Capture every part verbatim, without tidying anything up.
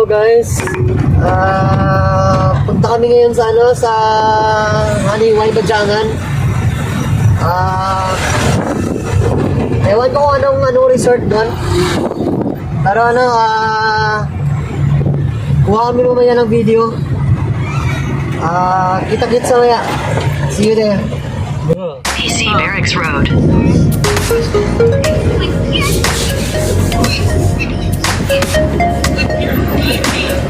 Guys, ah, punta kami ngayon sa, ano, sa Haniway, Bajangan. Ah, ewan ko kung anong, anong resort doon. Pero, ano, ah, kuha kami mamaya ng video. Ah, kita-kits sa maya. See you there. P C Barracks Road.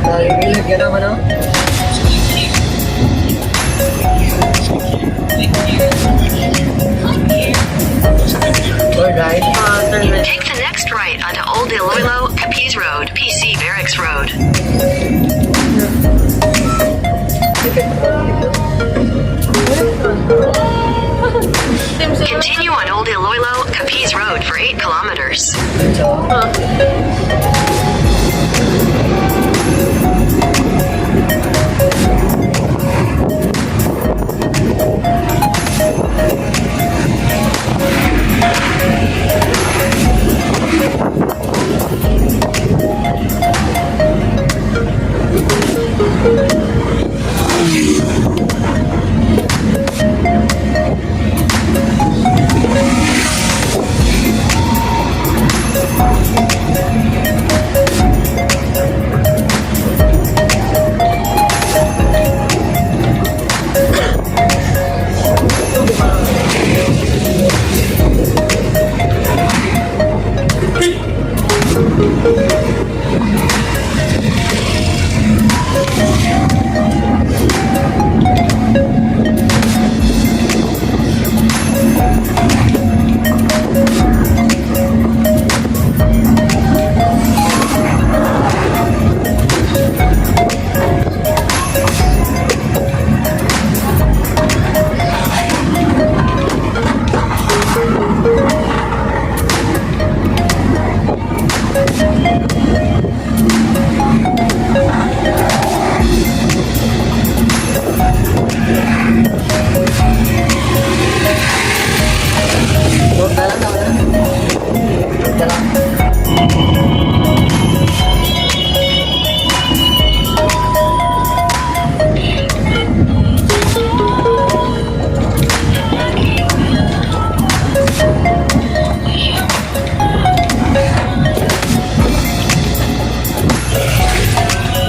Ay, gilid ka naman, oh. Alright. Take the next right onto Old Iloilo, Capiz Road, P C Barracks Road. Continue on Old Iloilo, Capiz Road for eight kilometers.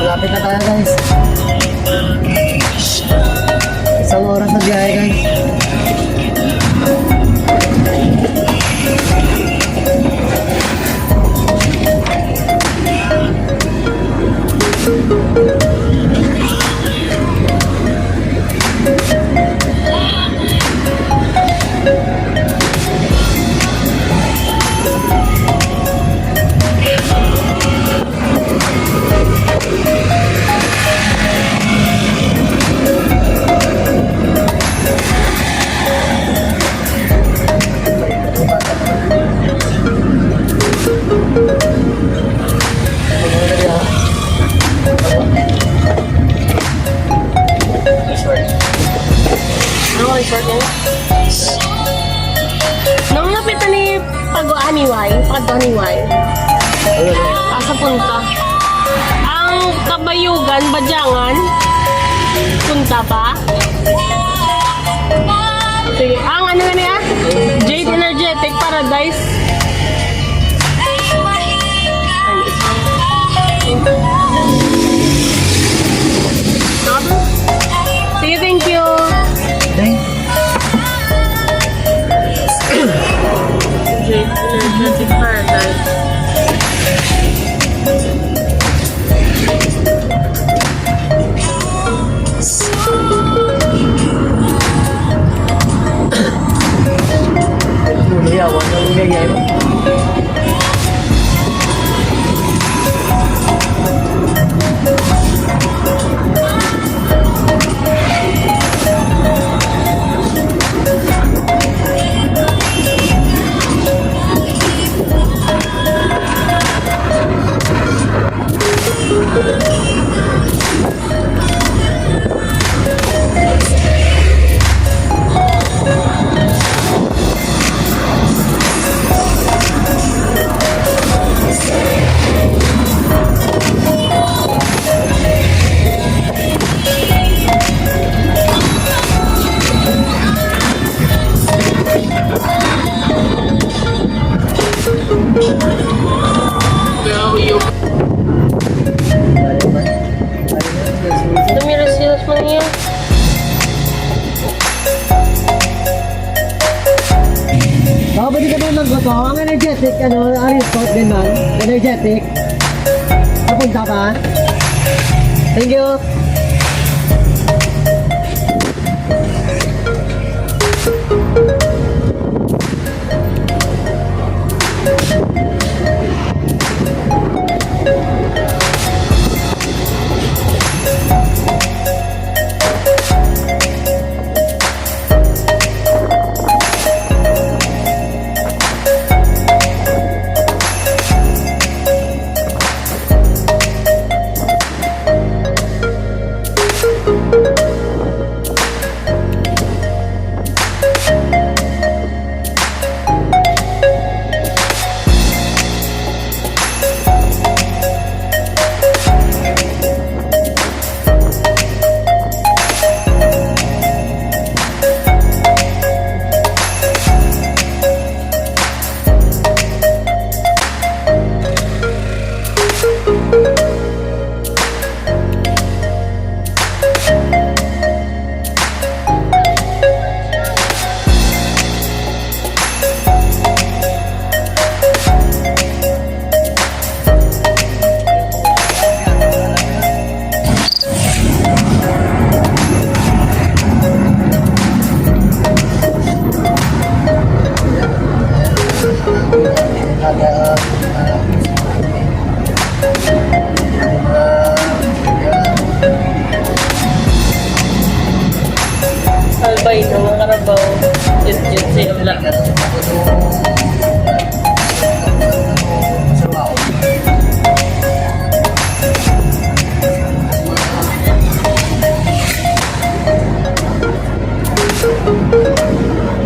Malapit na tayo, guys. Isang oras na biyahe, guys. Ano ang resort niya? Nung napita ni Pag-, Haniway, pag Haniway. Asa punta? Ang Kabayugan, Badyangan. Punta pa? Sige. Ang ano nga niya? Jade Energetic Paradise. Sige, thank you. Thank Jade Energetic Paradise. Hindi ka ba magbuto? Ang energetic, ano, ang resort din, ma'am. Energetic. Papunta ka? Thank you. Albino nga karabaw. Yun, yun, sa'yo lang.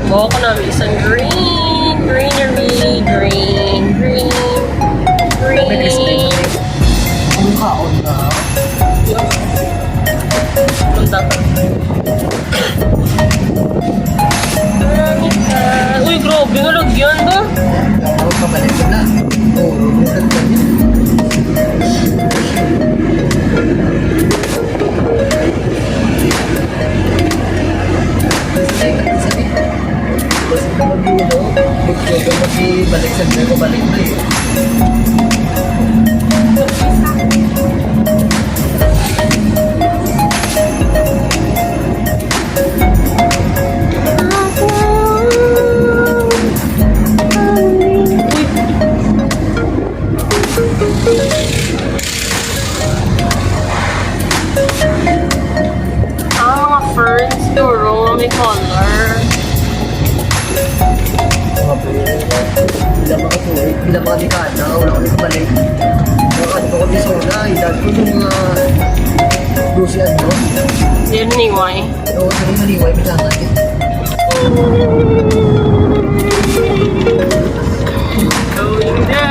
Buhok ko na, isang green, greenery, green, green, green. Ang kaon na. Ang dapat. Uy, grabe nga lagyan ba? Ako ka pala ito na. Oo, bukas ka din. Basta ka mag-iwan, no? Basta ka mag-ibalik sa mga balik na eh. Ah, mga ferns, siguro, may color. Mga pwede. Pila mga tuig, pila mga dekada, wala ko nakabalik. Mga ano pa ko, di soda, edad ko yung mga dose ano. Yan ni Wai. Pero sa mga liway, may tangan. Going down.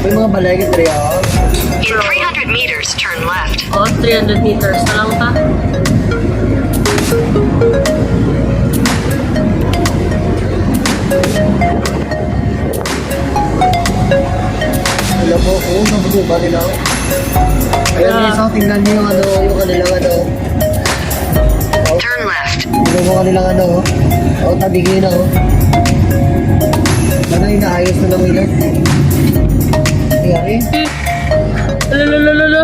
May mga balay ka diri, oh. In three hundred meters, turn left. Oh, three hundred meters na lang ta. Wala po ako, nabuto ba nila? Ayan, yeah. Guys, oh, tingnan niyo yung ano, yung kanilang ano. Turn left. Tingnan mo kanilang ano, oh. Oh, tabi kayo na, oh. Sana inaayos na lang nila. Nangyari? Lolo, lolo, lolo.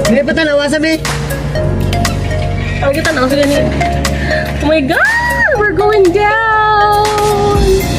Hindi pa tanawa sa may. Ay, kita na, sige, ni. Oh my God! We're going down!